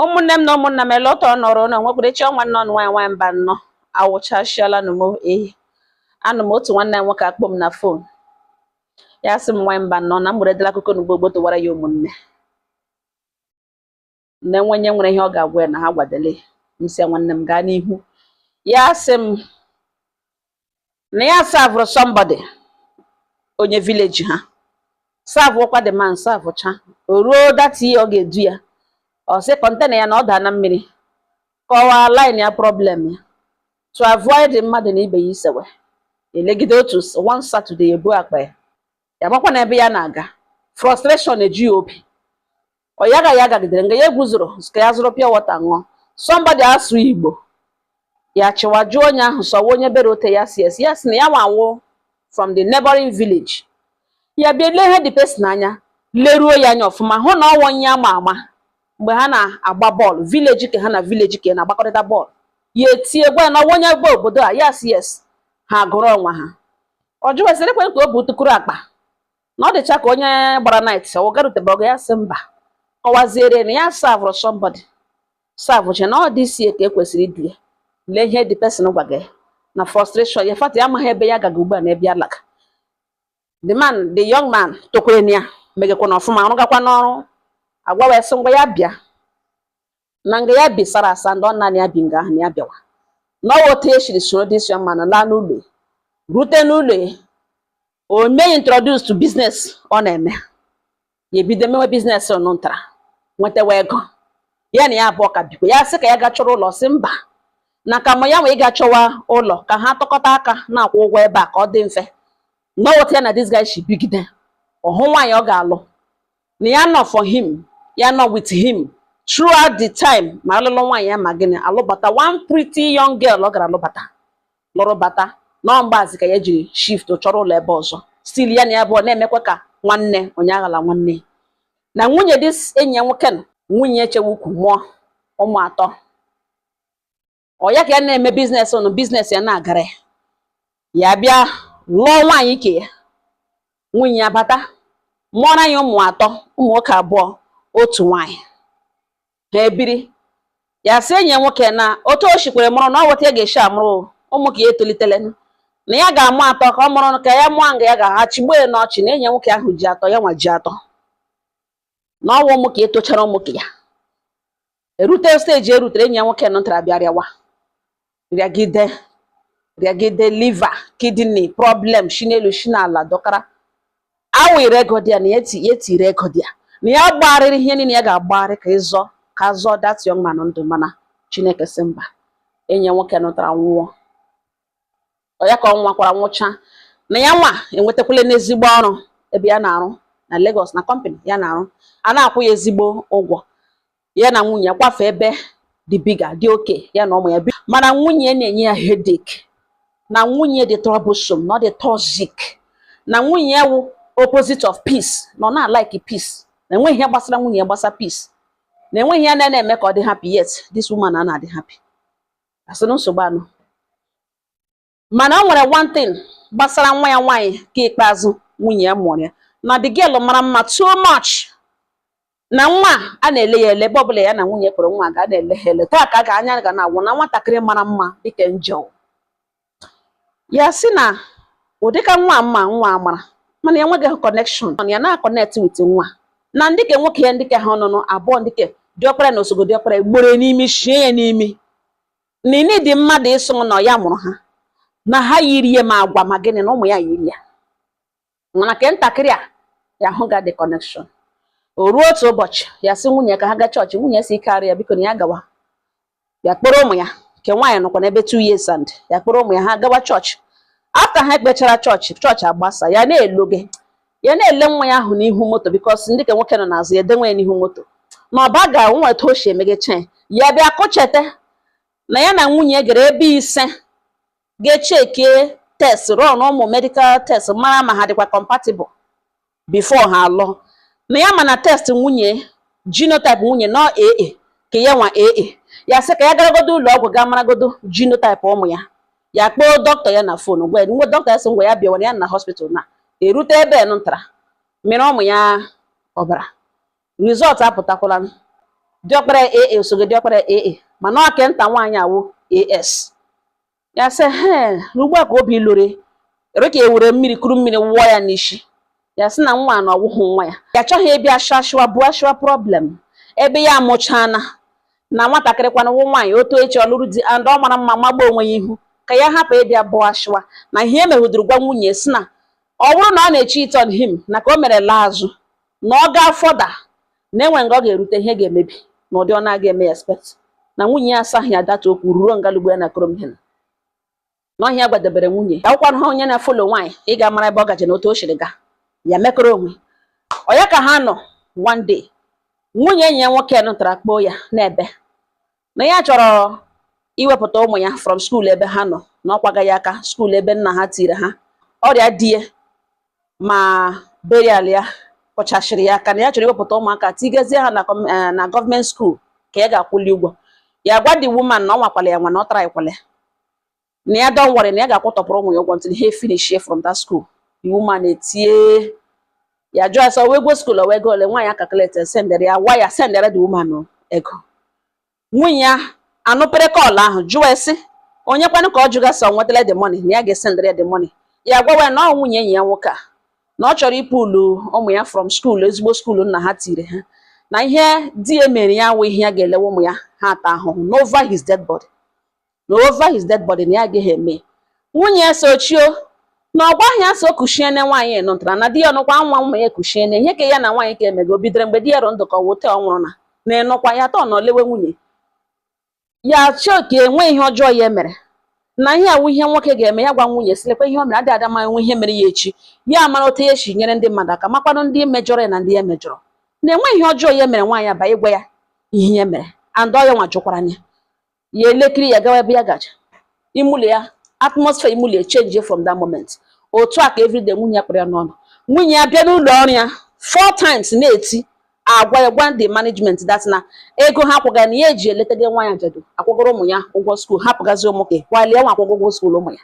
Ụmụnne m na ụmụnna m, ele ụtọ nọrọ na nwekwara echi ọnwa nnọọ nwaanyị nwaanyị mba nnọọ awụchasịala nụ m. Ehi anụ m otu nwanne m nwoke akpọ m na phone. Ya sị m, nwaanyị mba nnọọ, na m were akụkọ n'ugbo gbotowara ya ụmụnne na enwenye nwere ihe ọ ga-agwa ya na ha gwadele m. Sị ya, nwanne m, gaa n'ihu. Ya sị m na ya serveụrụ somebody, onye village ha, serveụkwa the man, servecha o ruo that year ọ ga-edu ya, ọ sị container ya na ọ daa na mmiri. Kọwaa line ya, problem ya, to avoid mmadụ na ibe ya isewe elegide. Otu one Saturday, ebu akpa ya, ya gbakwa na ebe ya na-aga. Frustration eju ya obi. Ọ ya ga ya gagidere nga ya egwuzoro ka ya zụrụ pure water ṅụọ. Somebody asụ Igbo, ya chịwa jụọ onye ahụ sọwa onye bere ote. Ya si esi, ya sị na ya nwawo from the neighboring village. Ya bịa lee ihe the person anya, leruo ya anya ọfụma, hụ na ọwụ onye ama ama mgbe ha na-agba bọọlụ village ke ha na village ke na-agbakọrịta bọọlụ. Ya etie gwa ya na ọwụ onye gba obodo a. Ya si yes. Ha gụrụ onwe ha. Ọ jụwesịrị ekwe ka o bu tụkụrụ akpa na ọ dịcha ka onye gbara night ọ garutebe ọgụ. Ya sị mba. Kọwaziere na ya serveụrụ somebody, serveche na ọ dị isi ka ekwesịrị idu ya. Lee ihe the person gwaga ya na frustration ya fata ya amaghị ebe ya gaga ugbu a na ebe ya laga. The man, the young man, tokwere na ya megakwa na ọfụma, rụgakwa n'ọrụ. Agwa wee sị ngwa, ya bịa na nga ya bi sara asa, ndị ọ naanị ya bi nga ahụ, na ya bịawa na ọ otu e siri soro this young man laa n'ụlọ ya. Rute n'ụlọ ya, o mee introduce to business ọ na-eme. Ya ebido mewe business ọnụ ntara, nwetawa ego. Ya na ya abụọ ka bikwa. Ya sị ka ya ga chọrọ ụlọ, sị mba, na ka ma ya nwee ịga chọwa ụlọ ka ha tọkọta aka na-akwụ ụgwọ ebe a ka ọ dị mfe. Na ọ ya na this guy si bigide ọhụ nwaanyị ọ ga-alụ, na ya nọ for him, ya nọ with him throughout the time, ma alụlụ nwaanyị ya ma gịnị alụbata. One pretty young girl ọ gara alụbata, lụrụ bata nọọ. Mgbazi ka ya jiri shift chọrọ ụlọ ebe ọzọ. Still ya na ya abụọ na-emekwa ka nwanne onye aghala nwanne. Na nwunye this enyi ya nwoke nọ, nwunye echewe ukwu mụọ ụmụ atọ. Ọ ya ka ya na-eme business ụnụ, business ya na-agara ya. Ya bịa lụọ nwaanyị ike ya, nwunye ya bata mụọra ya ụmụ atọ, ụmụ nwoke abụọ, otu nwaanyị. Ha ebiri. Ya sị enyi ya nwoke na otu o shikwere mụrụ na ọ weta ya ga-esi amụrụ ụmụ ka ya etolitele, na ya ga-amụ atọ ka ọ mụrụ ka ya mụọ nga ya ga-achịgbuo ya n'ọchị, na enyi ya nwoke ahụ ji atọ, ya nwa ji atọ, na ọwa ụmụ ka etochara ụmụ ka ya erute stage erutere. Enyi ya nwoke nọ ntara bịa rịawa, rịagide rịagide, liver, kidney problem, shi n'elu shi n'ala dọkara. Awịrị ego dị ya na ya etiri ego dị ya na ya gbagharịrị ihe niile ya ga-agbagharị ka ịzọ ka zọọ that young man ndụ, mana Chineke sị mba. Enyi ya nwoke nụtara nwụọ. Ọ ya ka ọ nwakwara nwụcha, na ya nwa enwetakwala n'ezigbo ọrụ ebe ya na-arụ na Lagos, na company ya na-arụ, a na-akwụ ya ezigbo ụgwọ. Ya na nwunye ya kwafe ebe dị bigger, dị oke, ya na ụmụ ya bi. Mana nwunye na-enye ya headache, na nwunye dị troublesome, na ọ dị toxic, na nwunye ya wụ opposite of peace, na ọ na-like peace, na enweghị ihe gbasara nwunye ya gbasa peace, na enweghị ihe na-eme ka ọ dị happy. Yet this woman a na-adị happy. Asị na nsogbu anọ, mana o nwere one thing gbasara nwa ya nwaanyị ka ikpeazụ nwunye ya mụrụ ya, na the girl mara mma too much, na nwa a na-ele ya ele ebe ọbụla ya na nwunye kpọrọ nwa ga na-ele ha ele taa ka a ga anya ga na-agwụ na nwatakịrị mara mma dịka angel. Ya sị na ụdịka nwa mma nwa mara, mana ya enweghị connection ya na-connect with nwa na ndị ke nwoke ya, ndị ke ha ọnụnụ abụọ, ndị ke diọkpara na osogo diọkpara gboro n'imi shie ya n'imi, na ini dị mmadụ ịsụ na ya mụrụ ha, na ha yiri ya ma agwa ma gịnị na ụmụ ya yiri ya, mana ke ntakịrị a ya hụ ga the connection. O ruo otu ụbọchị, ya sị nwunye ka ha gaa chọọchị. Nwunye si ike arụ ya, biko na ya gawa. Ya kpọrọ ụmụ ya nke nwaanyị nọkwa n'ebe 2 years and ya kpọrọ ụmụ ya, ha gawa chọọchị. After ha ekpechara chọọchị, chọọchị agbasa, ya na-eloge, ya na-ele nwa ya ahụ n'ihu moto, because ndị ka nwoke nọ n'azụ ya edenwe ya n'ihu moto na ọba ga nwa etu o si emegecha ya. Ya bịa kụchete na ya na nwunye gara ebe ise ga-echeke test, run ụmụ medical test, mara ma ha dịkwa compatible before ha alụọ. Na ya ma na test nwunye, genotype nwunye nọ AA, ka ya nwa AA. Ya sị ka ya garagodo ụlọ ọgwụ gaa maragodo genotype ụmụ ya. Ya kpọọ dọkịta ya na phone, gwa ya nwe dọkịta ya, sị ngwa, ya bịawa ya na hospital. Na erute ebe nụtara mere ụmụ ya ọbara, result apụtakwala. Diọkpara AA osogo diọkpara AA, mana ọ ke nta nwaanyị awụ AS. Ya sị he n'ugbu a ka obi lụrụ ere ka e were mmiri kuru mmiri wụọ ya n'isi. Ya sị na nwa na ọwụhụ nwa ya, ya achọghị ịbịa shashwa bụ ashwa problem ebe ya amụchana na nwatakịrị kwana wụ nwaanyị otu echi ọlụrụ di, and ọ mara mma magba onwe ya ihu, ka ya hapụ ịbịa bụọ ashwa. Na ihe emehuduru gwa nwunye si na ọ bụrụ na ọ na-eche it on him, na ka o mere laa azụ na ọ gaa fọda na enwe nga ọ ga-erute, ihe ga-emebi na ụdị ọ na-aga eme expect. Na nwunye ya asaghị ya data okwu ruo ngalugbo ya na koromhen na ọhịa gwadebere nwunye ya akwụkwọ ha onye na-follow nwaanyị ị ga-amara ebe ọ gaje na otu o siri gaa ya mekọrọ onwe ọ ya. Ka ha nọ one day, nwunye enyi ya nwoke nụtara kpọọ ya n'ebe na ya chọrọ iwepụta ụmụ ya from school ebe ha nọ, na ọ kwagaghị aka school ebe nna ha tiri ha ọrịa die ma burial ya kpọchashịrị ya aka, na ya chọrọ iwepụta ụmụaka tigazie ha na gọọmenti school ka ya ga-akwụli ụgwọ. Ya gwa the woman na ọ nwakwala ya nwa na ọ tara ikwala ya, na ya don't worry, na ya ga-akwụtọpụrụ ụmụ ya ụgwọ until ha finish from that school. The woman etie ya jụọ ya sọ wee go school o wee go ole. Nwaanyị calculate, sendere ya waya, sendere the woman ego. Nwunye ya anụpere call ahụ, jụọ esi onye kwanụ ka ọ jụga sọ nwetara the money, na ya ga-esendere ya the money. Ya gwawa ya na ọ nwunye enyi ya nwoke a, na ọ chọrọ ịpụlu ụmụ ya from school, ezigbo school nna ha tiri ha, na ihe di ya mere ya awụ ihe ya ga-elewe ụmụ ya ha ata ahụhụ na over his dead body, na over his dead body na ya agaghị eme. Nwunye ya sochio na ọ gwaghị ya so kushiene nwaanyị nụtara na di ya nụkwa nwa ụmụ ya kushiene ihe ka ya na nwaanyị ka emego bidoro mgbe di ya rụ ndụ ka ọ wute ọ nwụrụ na ịnụkwa ya tọ nọ lewe nwunye ya chọọ ka enwe ihe ọjọọ ya mere, na ihe awụ ihe nwoke ga-eme. Ya gwa nwunye sịlekwa ihe o mere adị ada ma enwe ihe mere ya echi, ya mara otu ya si nyere ndị mmadụ aka, makwanụ ndị mejọrọ ya na ndị ya mejọrọ, na enwe ihe ọjọọ ya mere nwaanyị aba ịgwa ya ihe ya mere. And ọ ya nwa jụkwara ya, ya elekiri ya gawa ebe ya gaja imụlọ ya. Atmosphere imụlọ change from that moment. Otu a ka everyday nwunye ya kpọrọ ya n'ọnụ. Nwunye ya bịa n'ụlọ ọrụ ya four times na-eti agwa ya, gwa the management that na ego ha akwụga na ya eji eletaga nwaanyị ajadu akwụgoro ụmụ ya ụgwọ school, hapụgazi ụmụ ka kwalie nwa akwụgwọ ụgwọ school ụmụ ya.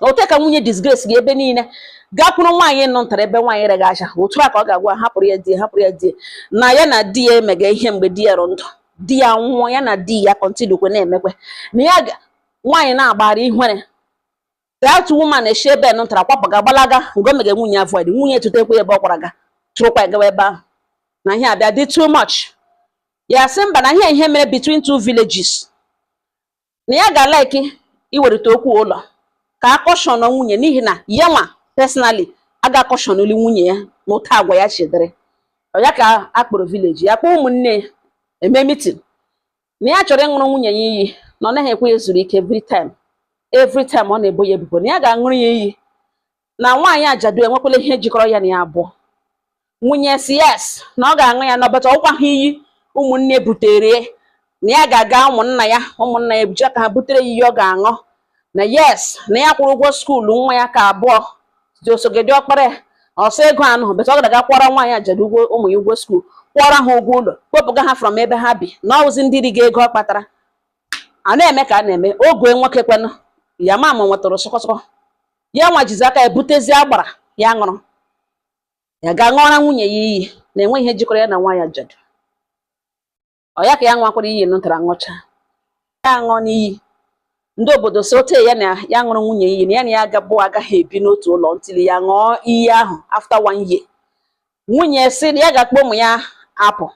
Na otu ka nwunye disgrace gị ebe niile gakwuru nwaanyị nọ ntara ebe nwaanyị rega aja. Otu a ka ọ ga-agwa hapụrụ ya di ya, hapụrụ ya di ya, na ya na di ya emega ihe mgbe di ya rụ ndụ, di ya nwụọ, ya na di ya continue kwe na-emekwe na ya nwaanyị na-agbara ihwere. That woman eshi ebe nụtara kwapụga gbalaga nke o mege nwunye avoid. Nwunye etutekwa ebe ọ kwara ga tụrụkwa ya gawa ebe ahụ na ihe abịa dị too much. Ya sị mba, na ihe ihe mere between two villages, na ya ga-like iwerite okwu ụlọ ka a caution nwunye, n'ihi na ya nwa personally aga cautionuli nwunye ya na ụta agwa ya chidịrị. Ọ ya ka a kpọrọ village ya, kpọọ ụmụnne ya eme meeting, na ya chọrọ ịṅụrụ nwunye ya iyi na ọ naghị ekwe ya ezuru ike. Every time, every time ọ na-ebo ya ebubo, na ya ga-aṅụrụ ya iyi na nwaanyị ajadu enwekwala ihe jikọrọ ya na ya abụọ. Nwunye si yes, na ọ ga-aṅụ ya, na ọbata ọkwa ha iyi ụmụnne butere na ya ga-aga ụmụnna ya, ụmụnna ya ebuji aka ha butere ya iyi ọ ga-aṅụ, na yes, na ya kwụrụ ụgwọ school nwa ya ka abụọ dị osogedi ọkpara ya ọsọ ego anụ beta ọ gara aga kwọrọ nwaanyị ajadu ụgwọ ụmụ ya, ụgwọ school, kwụọrọ ha ụgwọ ụlọ, kpọpụga ha from ebe ha bi, na ọwụzi ndị riga ego ọ kpatara a na-eme ka a na-eme oge nwoke kwenụ ya ma ma nwetara sọkọsọkọ ya nwa jizi aka ya butezie agbara ya ṅụrụ, ya ga ṅụọra nwunye ya iyi na enwe ihe jikọrọ ya na nwaanyị ajadu. Ọ ya ka ya nwakwara iyi nụtara ṅụcha ya ṅụọ n'iyi. Ndị obodo si ote ya na ya ṅụrụ nwunye iyi na ya gabụ agaghị ebi n'otu ụlọ ntili ya ṅụọ iyi ahụ. After one year, nwunye si na ya ga-akpọ ụmụ ya apụ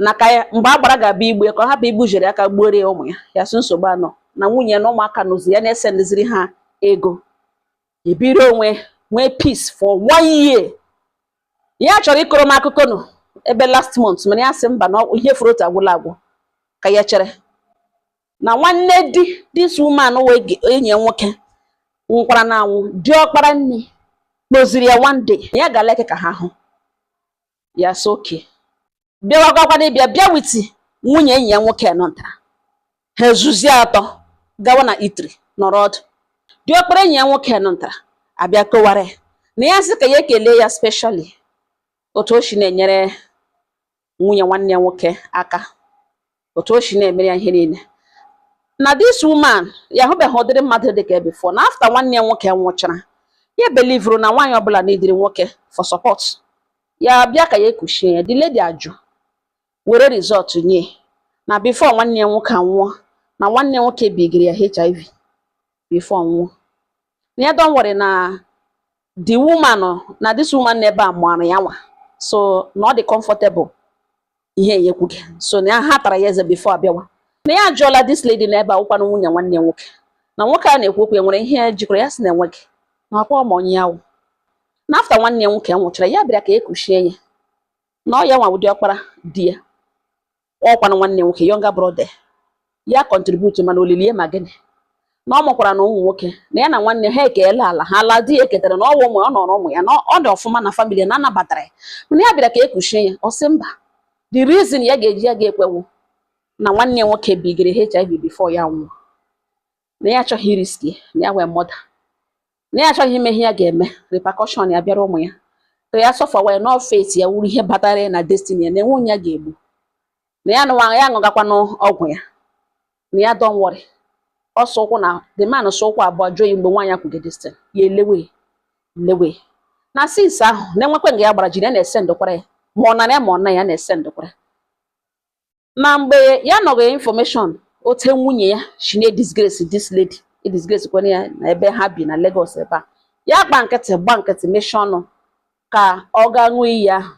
na ka ya mgbe agbara ga-abịa igbu ya, ka ọ hapụ igbujere aka gbuore ya ụmụ ya. Ya sị nsogbu anọ na nwunye na ụmụaka nụzi ya na-esendiziri ha ego, ebiri onwe nwee peace for one year. Ya chọrọ ịkọrọ m akụkọ nụ ebe last month, mana ya sị mba, na ihe furu otu agwụla agwụ, ka ya chere na nwanne di this woman wee enyi ya nwoke nwụkwara na anwụ, diọkpara nne kpoziri ya one day ya ga-aleke ka ha hụ ya. Sị oke bịawagwakwana ịbịa bịa with nwunye enyi ya nwoke nọ ntara ha ezuzie atọ gawa na itri nọrọ ọdụ. Diọkpara enyi ya nwoke nọ ntara abịa kọwara ya na ya sị ka ya ekele ya specially otu o si na-enyere nwunye nwanne ya nwoke aka, otu o si na-emere ya ihe niile, na this woman ya ahụbeghị ụdịrị mmadụ dị ka ya before, na after nwanne ya nwoke nwụchara, ya believeru na nwaanyị ọbụla n'idiri nwoke for support. Ya bịa ka ya ekuchie ya. The lady ajụ. Were result nye na before nwanne ya nwoke anwụọ, na nwanne ya nwoke bigiri ya HIV before nwụọ. Na ya don worry, na the woman, na this woman n'ebe a mụara ya nwa, so na ọ dị comfortable ihe ya ekwughị. So na ya ha tara ya eze before abịawa. Na ya ajụọla this lady n'ebe a, wụkwanụ nwunye nwanne ya nwoke, na nwoke a na-ekwu okwu ya nwere ihe jikọrọ ya, si na enweghị na akwa ọma onye ya wụ. Na after nwanne ya nwoke nwụchara, ya bịara ka ekuchie ya, na ọ ya nwa ụdị ọkpara di ya, ọkwanụ nwanne nwoke, younger brother ya, contribute mana olili ya ma gịnị. Na ọ mụkwara na ụmụ nwoke, na ya na nwanne ha ekeela ala ha, ala di ya eketara, na ọwụ ụmụ ọ nọrọ ụmụ ya, na ọ dị ọfụma na family na anabatara ya. Mana ya bịara ka ekuchie ya, ọ sị mba, the reason ya ga-eji ya ga-ekwewu na nwanne ya nwoke bigiri HIV before ya nwụọ, na ya achọghị risk, na ya wee mother, na ya achọghị ime ihe ya ga-eme repercussion ya bịara ụmụ ya, ka ya suffer wee no fate ya wuru ihe batara ya na destiny ya, na enwe onye ya ga-egbu, na ya nụwa ya aṅụgakwanụ ọgwụ ya, na ya don't worry. Ọsọ ụkwụ na the man sọ ụkwụ abụọ jụọ ya mgbe nwaanyị kwuge this thing, ya elewe lewe na since ahụ na-enwekwe nga ya gbara jiri ya na-ese ndụkwara ya, ma ọ nara ya ma ọ na ya na-ese ndụkwara. Na mgbe ya nọghị information ote nwunye ya shi na disgrace this lady, disgrace kwana ya na ebe ha bi na Lagos ebe a, ya gba nkịtị, gba nkịtị, mechie ọnụ ka ọ gaa ṅụọ iyi ahụ,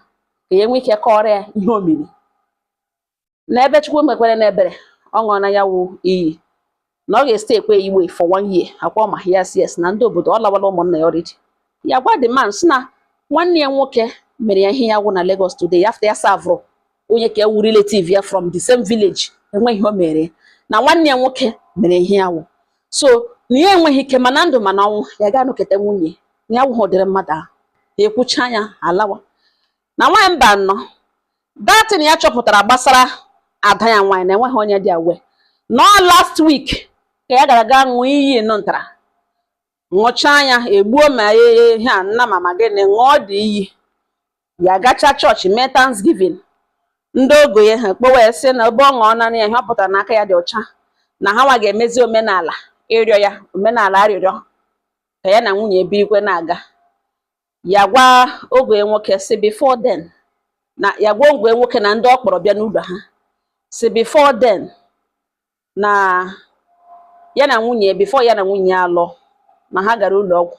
ka ya nwee ike kọọrọ ya ihe omimi na ebe Chukwu mekwere na ebere. Ọ ṅụọ na ya wụ iyi na ọ ga-este ekwe iwe for one year akwa ma yes yes na ndị obodo ọ lawala ụmụnna ya already. Ya gwa the man sị na nwanne ya nwoke mere ya ihe ya wụ na Lagos today, after ya serve onye ka ewu relative ya from the same village, enweghị ihe o mere, na nwanne ya nwoke mere ihe ya wụ. So na ya enweghị ike mana ndụ mana ọnwụ ya ga-anọkete nwunye na ya wụghị ụdịrị mmadụ ahụ. Ya ekwucha ya alawa. Na nwaanyị mba anọ datin ya chọpụtara gbasara ada ya nwaanyị na enweghị onye dị awe nọ. Last week ka ya gara gaa ṅụọ iyi nọ ntara ṅụchaa ya, egbuo ma ihe a nna mama gịnị ṅụọ dị iyi. Ya gacha chọọchị mee thanksgiving, ndị ogo ya ha kpowa ya sị na ebe ọ ṅụọ naanị ya, ihe ọ pụtara n'aka ya dị ọcha, na ha nwa ga-emezi omenala ịrịọ ya, omenala arịrịọ ka ya na nwunye birikwe na-aga. Ya gwa oge nwoke si before then, na ya gwa ogwe nwoke na ndị ọ kpọrọ bịa n'ụlọ ha si before then na ya na nwunye, before ya na nwunye ya alụọ, na ha gara ụlọ ọgwụ,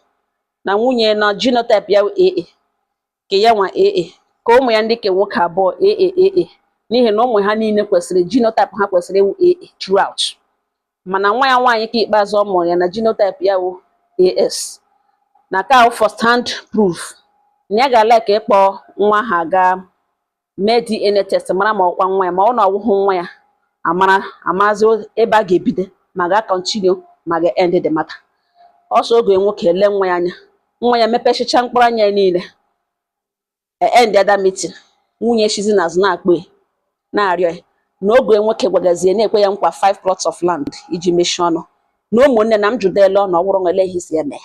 na nwunye na genotype ya AA, ke ya nwa AA, ka ụmụ ya ndị ke nwoke abụọ AA AA, n'ihi na ụmụ ha niile kwesịrị genotype ha kwesịrị ịwụ AA throughout, mana nwa ya nwaanyị ka ikpeazụ ọ mụrụ ya na genotype ya wụ AS, na ka ahụ first hand proof, na ya ga-ala ka ịkpọ nwa ha gaa mee DNA test mara ma ọkwa nwa ya, ma ọ na ọwụhụ nwa ya, amara amazi ebe a ga-ebido ma ga continue ma ga end the matter. Ọsọ oge nwoke ele nwa ya anya, nwa ya mepechicha mkpụrụ anya ya niile, end that meeting. Nwunye shizi n'azụ na-akpọ ya na-arịọ ya na oge nwoke gwagazie na-ekwe ya nkwa 5 plots of land iji mechie ọnụ na ụmụnne na m jụdela na ọ bụrụ na ele ihe isi eme ya.